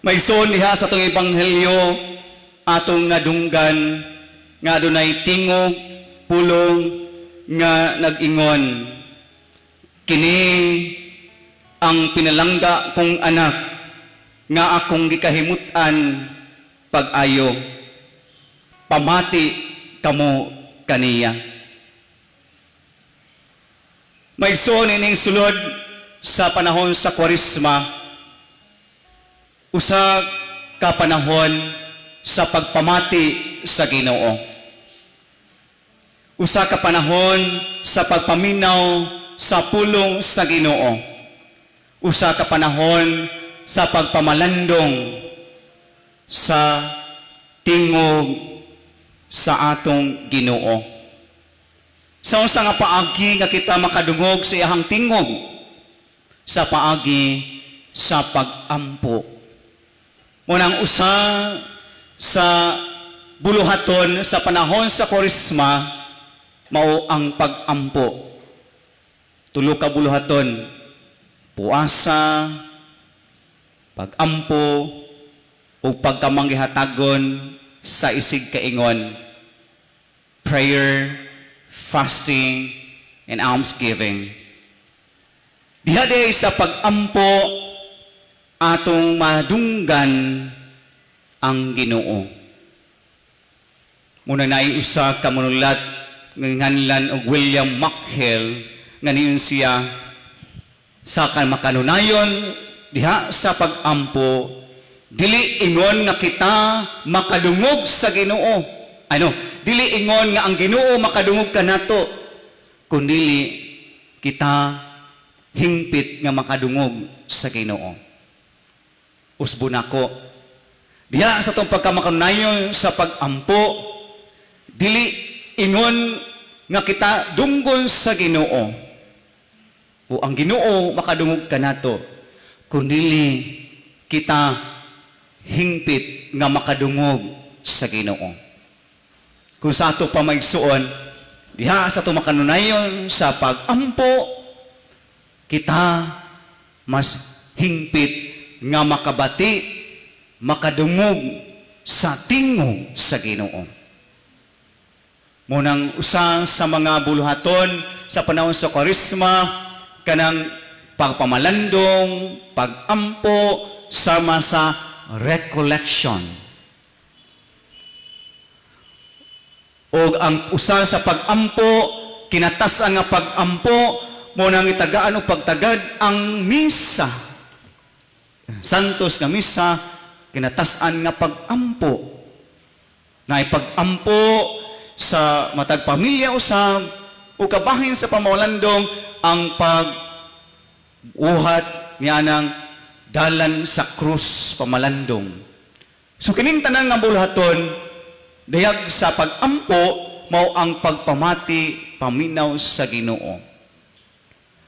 Mga igsoon, diha sa atong ebanghelyo, atong nadunggan nga adunay tingog, pulong nga nag-ingon, "Kini ang pinalangga kong anak nga akong gikahimut-an pag-ayo. Pamati kamo kaniya." Mga igsoon, ining sulod sa panahon sa Kwaresma, usa ka panahon sa pagpamati sa Ginoo. Usa ka panahon sa pagpaminaw sa pulong sa Ginoo. Usa ka panahon sa pagpamalandong sa tingog sa atong Ginoo. Sa unsa nga paagi nga kita makadungog sa iyahang tingog? Sa paagi sa pag-ampo. Munang usa sa buluhaton sa panahon sa Kwaresma mao ang pag-ampo. Tulo ka buluhaton: puasa, pag-ampo, ug pagkamanggihatagon sa isig kaingon. Prayer, fasting, and almsgiving. Diha diay sa pag-ampo atong madunggan ang Ginoo. Muna naay usa ka manunulat nga nganlan og William McHale nga niingon siya sa kan makanunayon diha sa pag-ampo, dili ingon nga kita makadungog sa Ginoo, ano, dili ingon nga ang Ginoo makadungog kanato, kundili kita hingpit nga makadungog sa Ginoo. Usbo nako, diha sa atong pagkamakanunayon sa pag-ampo, dili ingon nga kita dunggon sa Ginoo o ang Ginoo makadungog kanato, kundili kita hingpit nga makadungog sa Ginoo. Kung sa ato pa, mga igsoon, diha sa ato makanunayon sa pag-ampo, kita mas hingpit nga makabati, makadungog sa tingog sa Ginoo. Munang usa sa mga buluhaton sa panahon sa Kwaresma kanang pagpamalandong, pag-ampo, sama sa recollection. O ang usa sa pag-ampo, kinatas-an nga pag-ampo, mo nang itagaan o pagtagad ang misa. Santos nga misa, kinatas-an nga pag-ampo. Na ipag-ampo sa matag pamilya usab o kabahin sa pamalandong ang pag-uhat niya ng dalan sa krus, pamalandong. So kining tanan nga buluhaton dayag sa pag-ampo mao ang pagpamati, paminaw sa Ginoo.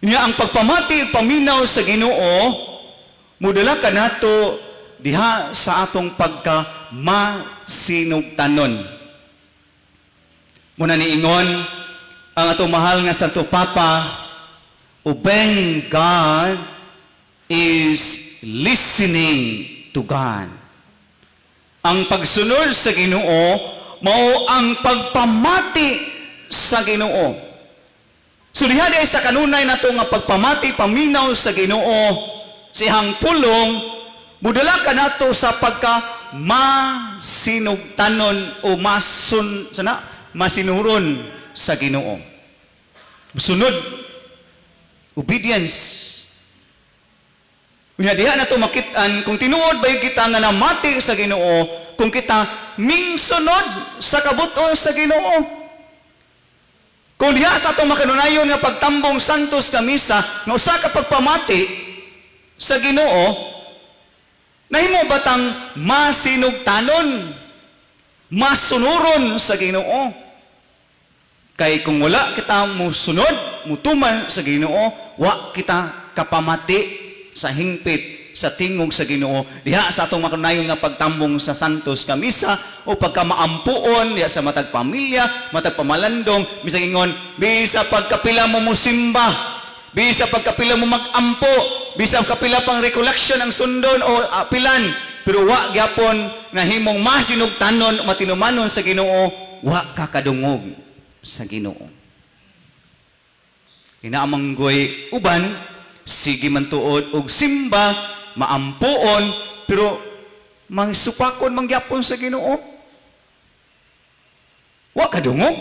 Nya ang pagpamati, paminaw sa Ginoo mudala kanato diha sa atong pagka masinugtanon. Muna niingon ang atong mahal nga Santo Papa, "Obeying God is listening to God." Ang pagsunod sa Ginoo mao ang pagpamati sa Ginoo. So diha diay sa kanunay nato nga pagpamati, paminaw sa Ginoo, sa iyang pulong, mudala kanato sa pagka masinugtanon o masun sana masinuron sa Ginoo. Sunod, obedience. Unya diha nato makit-an kung tinuod ba kita nga namati sa Ginoo kung kita mingsunod sa kabut-on sa Ginoo. Kung diha sa atong makanunayon nga pagtambong santos nga misa nga usa ka pagpamati sa Ginoo, nahimo ba tang masinugtanon, masunuron sa Ginoo? Kay kung wala kita musunod, mutuman sa Ginoo, wa kita kapamati sa hingpit sa tingog sa Ginoo diha sa atong makanunayon nga pagtambong sa santos nga misa o pagka maampuon diha sa matag pamilya, matag pamalandong. Bisag ingon, bisa pagkapila mo musimba, bisa pagkapila mo magampo, bisa kapila pang recollection ang sundon o apilan, pero wa gyapon nahimong masinugtanon, matinumanon sa Ginoo, wa ka kadungog sa Ginoo. Kinaamanggoy uban sige man tuod og simba, maampuon, pero mangisupakon man gyapon sa Ginoo. Wa ka dungog,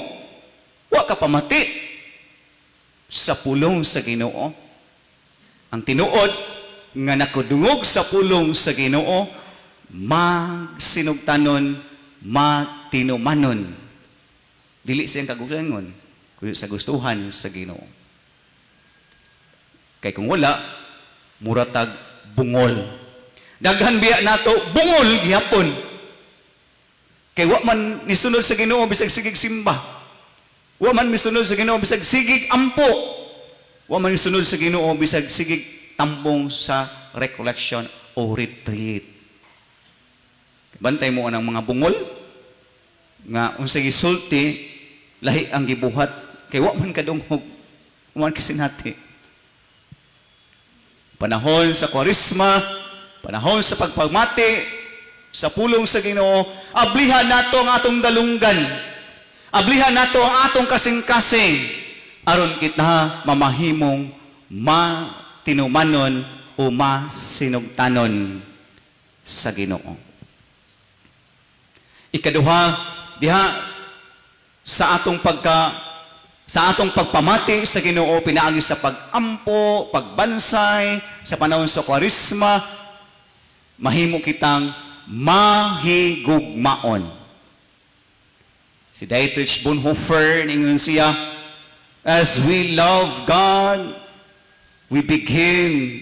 wa ka pamati sa pulong sa Ginoo. Ang tinuod nga nakadungog sa pulong sa Ginoo, magsinugtanon, matinumanon. Dili siyang kagulangon, kundi sa gustuhan sa Ginoo. Kay kung wala, muratag bungol. Daghan biya nato bungol gihapon. Kay wa man nisunod sa Ginoo bisag sigig simba. Wa man misunod sa Ginoo bisag sigig ampo. Wa man misunod sa Ginoo bisag sigig tambong sa recollection o retreat. Bantay mo ang mga bungol nga unsa gisulti, lahi ang gibuhat, kay wa man kadungog, wa man kasinati. Panahon sa Kwaresma, panahon sa pagpamati sa pulong sa Ginoo, ablihan nato ang atong dalunggan. Ablihan nato ang atong kasing-kasing aron kita mamahimong matinumanon o masinugtanon sa Ginoo. Ikaduha, diha sa atong pagpamati sa Ginoo pinaagi sa pag-ampo, pagbansay sa panahon sa Kwaresma, mahimo kitang mahigugmaon. Si Dietrich Bonhoeffer, ningon siya, "As we love God, we begin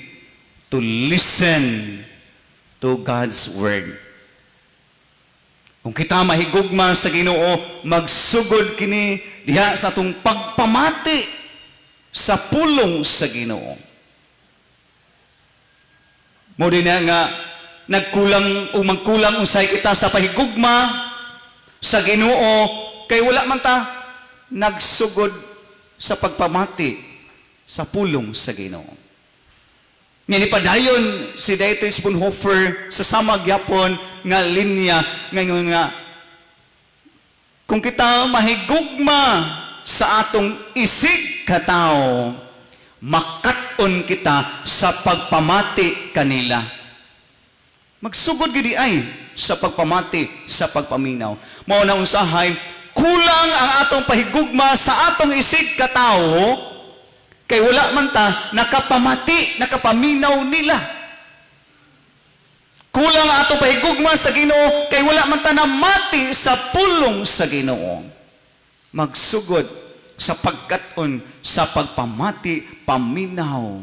to listen to God's word." Kung kita mahigugma sa Ginoo, magsugod kini diha sa atong pagpamati sa pulong sa Ginoo. Mo din na nga nagkulang o magkulang unsay kita sa pahigugma sa Ginoo kay wala man ta nagsugod sa pagpamati sa pulong sa Ginoo. Nga nipadayon si Dietrich Bonhoeffer sa sama gyapon nga linya, ngayon nga kung kita mahigugma sa atong isig katawo, makat-on kita sa pagpamati kanila. Magsugod gidi ay sa pagpamati, sa pagpaminaw. Mao na unsahay kulang ang atong pahigugma sa atong isig katawo kay wala man ta nakapamati, nakapaminaw nila. Kulang ang atong pahigugma sa Ginoo kay wala man ta namati sa pulong sa Ginoo. Magsugod sa pagkat-on, sa pagpamati, paminaw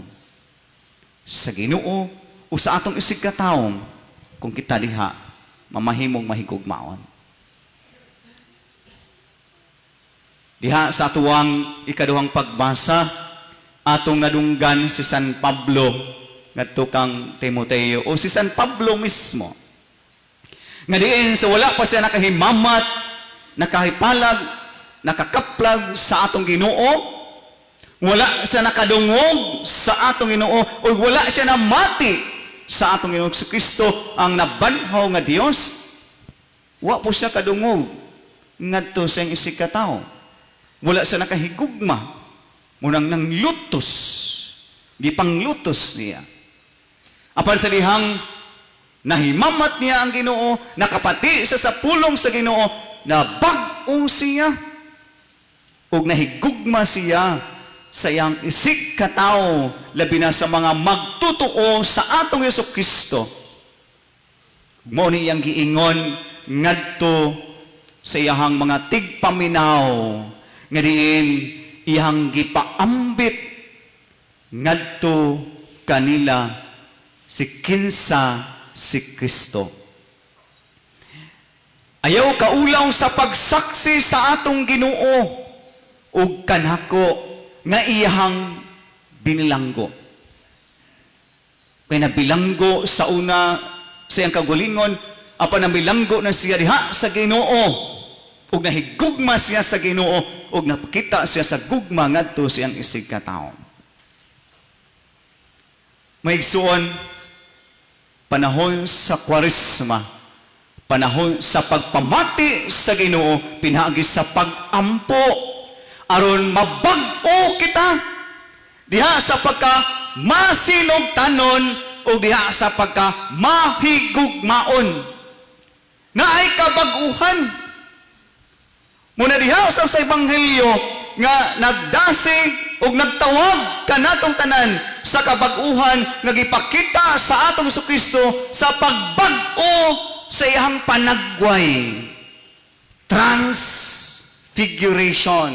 sa Ginoo o sa atong isig katawo kung kita diha mamahimong mahigugmaon. Diha sa atuang ikaduhang pagbasa, atong nadunggan si San Pablo ngadto kang Timoteo o si San Pablo mismo. Nga diin sa wala pa siya nakahimamat, nakahipalag, nakakaplag sa atong Ginoo, wala siya nakadungog sa atong Ginoo o wala siya namati sa atong Ginoo sa Kristo ang nabanhaw nga Dios, wa po siya kadungog ngadto sa iyang isig katawo. Wala siya nakahigugma, munang nanglutos, gipanglutos niya. Apan sa dihang nahimamat niya ang Ginoo, nakapati siya sa pulong sa Ginoo, na bag-o siya ug nahigugma siya sa iyang isig katawo, labi na sa mga magtutoo sa atong Hesus Kristo. Mao ni iyang giingon ngadto sa iyahang mga tigpaminaw nga diin iyang gipaambit ngadto kanila si kinsa si Kristo. "Ayaw kaulaw sa pagsaksi sa atong Ginoo ug kanako nga iyahang binilanggo." Kay nabilanggo sa una sa iyang kaugalingon, apan nabilanggo na siya diha sa Ginoo ug nahigugma siya sa Ginoo ug napakita siya sa gugma ngadto sa iyang isig katawo. Maigsuon, Panahon sa Kwaresma, panahon sa pagpamati sa Ginoo pinaagi sa pag-ampo aron mabag-o kita diha sa pagka masinugtanon o diha sa pagka mahigugmaon. Naay kabag-uhan. Muna diha usab sa Ebanghelyo nga nagdasig ug nagtawag kanatong tanan sa kabag-uhan nga gipakita sa atong Kristo sa pagbag-o sa iyang panagway. Transfiguration.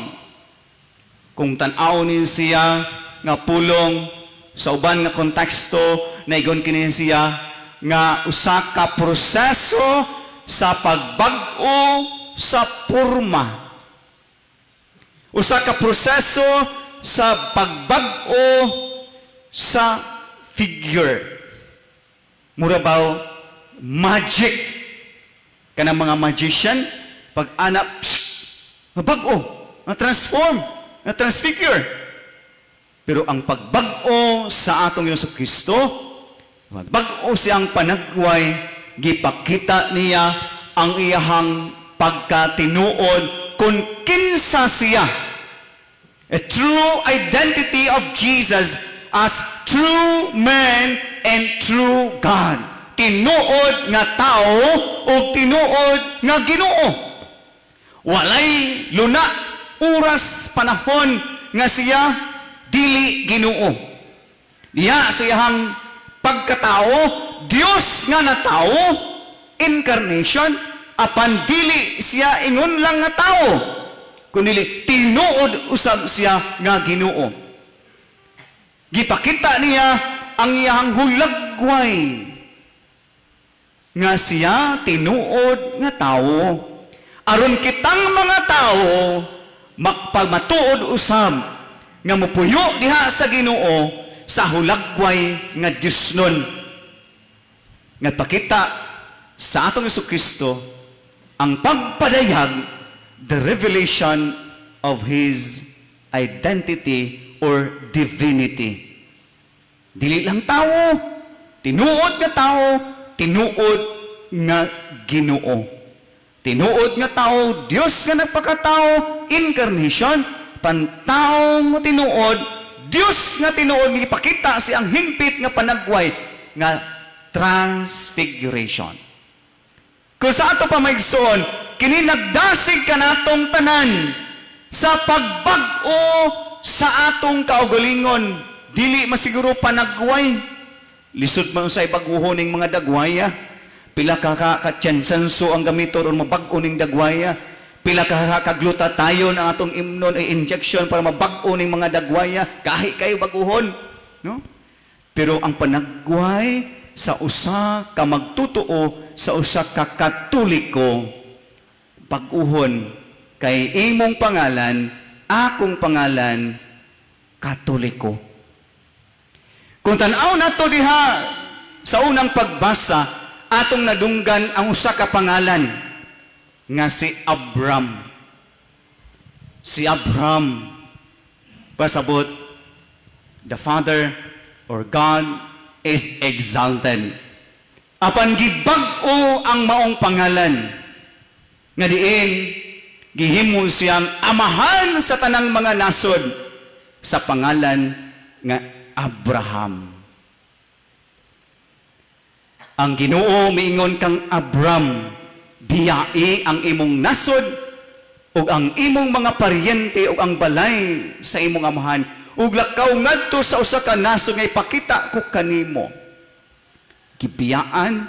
Kung tan-aw nin siya nga pulong sa uban nga konteksto, naigon kini siya nga usa ka proseso sa pagbag-o sa porma. Usa ka proseso sa pagbag-o sa figure. Mura baw magic kanang mga magician pag ana, psh, mabag-o, na-transform, na-transfigure. Pero ang pagbag-o sa atong Ginoong Kristo, magbag-o siyang panagway, gipakita niya ang iyahang pagkatinuod kung kinsa siya. A true identity of Jesus as true man and true God. Tinuod nga tao o tinuod nga Ginoo. Walay luna, oras, panahon nga siya dili Ginoo. Diha sa iyang pagkatao, Dios nga natao, incarnation, apan dili siya ingon lang nga tao, kundi tinuod usab siya nga Ginoo. Gipakita niya ang iyang hulagway nga siya tinuod nga tao. Aron kitang mga tao makapagmatuod usab nga mupuyo diha sa Ginoo sa hulagway nga Diosnon. Nga pakita sa atong Kristo ang pagpadayag, the revelation of His identity or divinity. Dili lang tao, tinuod nga tao, tinuod nga Ginoo. Tinuod nga tao, Dios nga nagpakatao, incarnation, pantao nga tinuod, Dios nga tinuod nga ipakita siyang hingpit nga panagway nga transfiguration. Kung sa ato pa, mga igsoon, kini nagdasig kanatong tanan sa pagbag-o sa atong kaugalingon, dili masiguro panagway. Lisod man sa ibag-uhon ning mga dagwaya. Pila ka ka katsansanso ang gamito ron mabag-o ning dagwaya. Pila ka kaglutathione ang atong imnon ay injection para mabag-o ning mga dagwaya. Kahi kayo baguhon. No? Pero ang panagway sa usa ka magtutoo, sa usa ka Katoliko, bag-uhon kay imong pangalan, akong pangalan, Katoliko. Kung tan-aw nato diha sa unang pagbasa, atong nadunggan ang usa ka pangalan nga si Abram. Si Abram, pasabot, the father or God is exalted. Apan gibag-o ang maong pangalan nga diin gihimo siyang amahan sa tanang mga nasod sa pangalan nga Abraham. Ang Ginoo miingon kang Abram, biyai ang imong nasod ug ang imong mga paryente ug ang balay sa imong amahan ug lakaw ngadto sa usa ka nasod nga ipakita ko kanimo. Gibiyaan,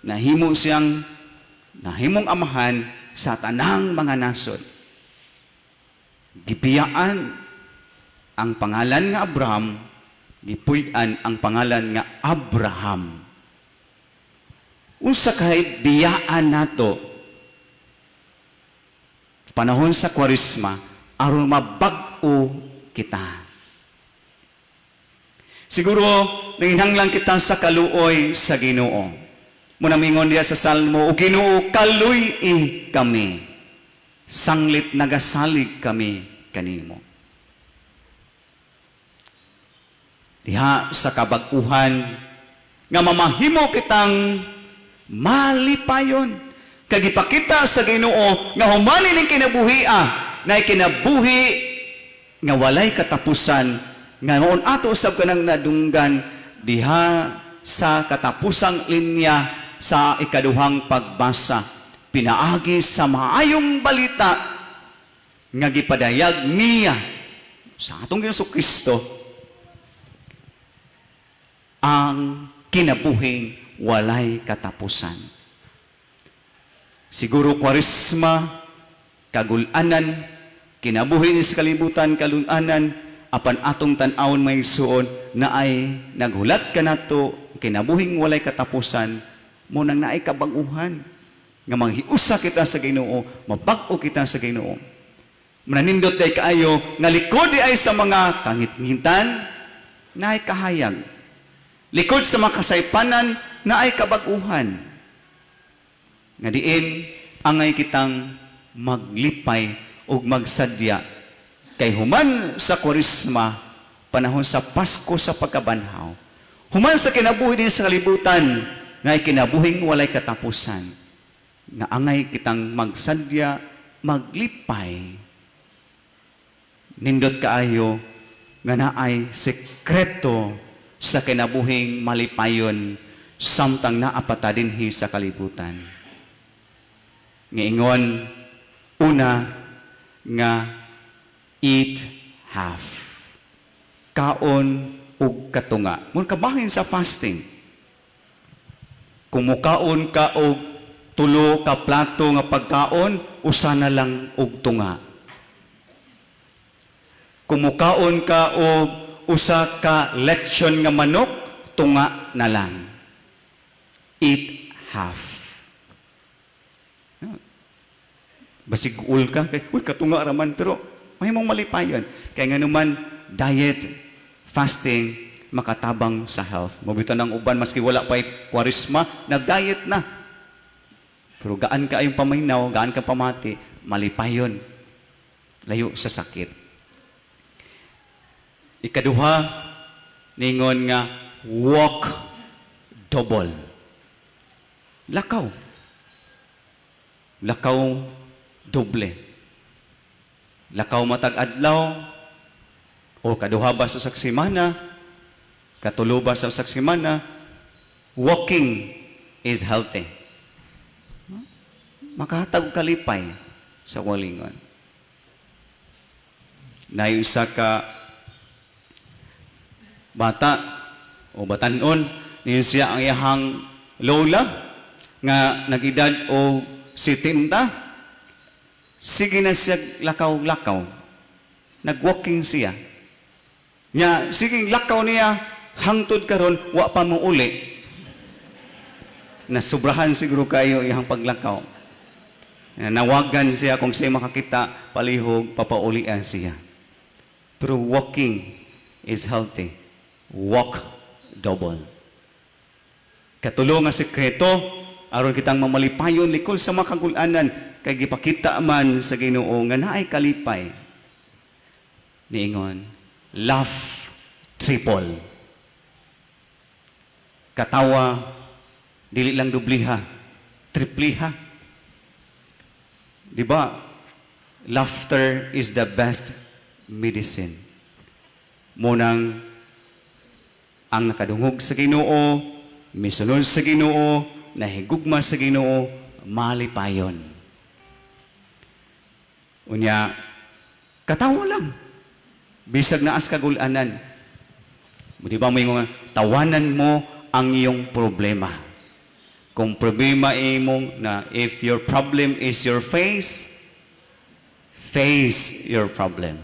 nahimo siyang nahimong amahan sa tanang mga nasod. Gibiyaan ang pangalan nga Abraham, gipuy-an ang pangalan nga Abraham. Unsa kay biyaan nato panahon sa Kwaresma aron mabag-o kita? Siguro nanginhanglan kita sa kaluoy sa Ginoo. Muna mingon diya sa Salmo, "O Ginoo, kaluy-i kami. Sanglit nagasalig kami kanimo." Diha sa kabag-uhan Nga mamahimo kitang malipayon. Kag ipakita sa Ginoo nga human ining kinabuhia na kinabuhi nga walay katapusan, nga noon ato usab kanang nadunggan diha sa katapusang linya sa ikaduhang pagbasa, pinaagi sa maayong balita nga gipadayag niya sa atong Ginoong Kristo ang kinabuhing walay katapusan. Siguro Kwaresma, kagulanan, kinabuhi ni sa kalibutan, kalulanan, apan atong tan-awon, mga igsuon, na ay naghulat kanato, kinabuhing walay katapusan, mao nang naay kabag-uhan, nga manghiusa kita sa Ginoo, mabag-o kita sa Ginoo. Mananindot day kaayo, nga likod di ay sa mga kangitngitan, naay kahayag. Likod sa mga kasaypanan, naay kabag-uhan. Nga diin, angay kitang maglipay ug magsadya. Kay human sa Kwaresma, panahon sa Pasko sa pagkabanhaw. Human sa kinabuhi din sa kalibutan, nga kinabuhing walay katapusan. Nga angay kitang magsadya, maglipay. Nindot kaayo nga naay sekreto sa kinabuhing malipayon samtang naa pa ta dinhi sa kalibutan. Ngiingon una nga eat half. Kaon ug katunga. Mao kabahin sa fasting. Kung mukaon ka og tulo ka plato nga pagkaon, usa na lang og tunga. Kung mukaon ka og usa ka lechon nga manok, tunga na lang. Eat half. Basig uol ka, kay, uy, katunga raman, pero mahimong malipayon. Kaya nga naman, diet, fasting, makatabang sa health. Mao bitaw ng uban, maski wala pa Kwaresma, nag-diet na. Pero gaan kaayong paminaw, gaan ka pamati, malipayon. Layo sa sakit. Ikaduha, ningon nga, walk double. Lakaw. Lakaw doble. Lakaw matag adlaw, o kaduha ba sa saksimana, katulo ba sa saksimana, walking is healthy. Makahatag og kalipay sa walingon. Naay usa ka bata o batanon niyo siya ang iyahang lola nga nag-edad og 70, sige na siya lakaw-lakaw, nag-walking siya. Nya sige lakaw niya hangtod karon wa pa mo uli. Nasubrahan siguro kayo iyang paglakaw. Nawagan siya kung siya makakita palihog papaulian siya. Pero walking is healthy. Walk double. Katulo nga sekreto aron kitang mamalipayon likod sa mga kagulanan kay gipakita man sa Ginoo nga naay kalipay. Niingon, laugh triple. Katawa dili lang dubliha, tripliha. Di ba? Laughter is the best medicine. Mao nang ang nakadungog sa Ginoo, misunod sa Ginoo, nahigugma sa Ginoo, malipayon. Unya, katawa lang. Bisag naas kagulanan. Di ba mo yung tawanan mo ang iyong problema? Kung problema imong na, if your problem is your face, face your problem.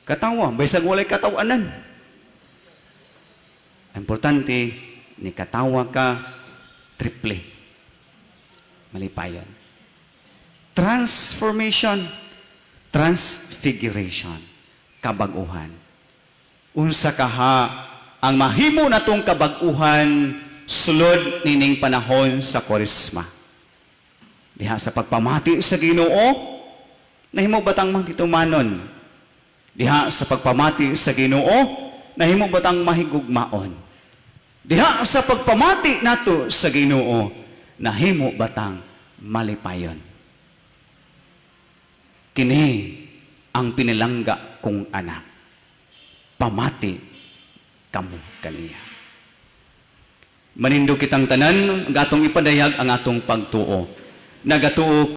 Katawa, bisag walay katawanan. Importante, ni katawa ka, triple. Malipayon. Transformation, transfiguration, kabag-uhan. Unsa kaha ang mahimo natong kabag-uhan sulod nining panahon sa Kwaresma? Diha sa pagpamati sa Ginoo, nahimo batang mangitumanon? Diha sa pagpamati sa Ginoo, nahimo batang mahigugmaon? Diha sa pagpamati nato sa Ginoo, nahimo batang malipayon? "Kini ang pinilangga kong anak. Pamati kamo kaniya." Manindog kitang tanan, atong ipadayag ang atong pagtuo. Nagatuo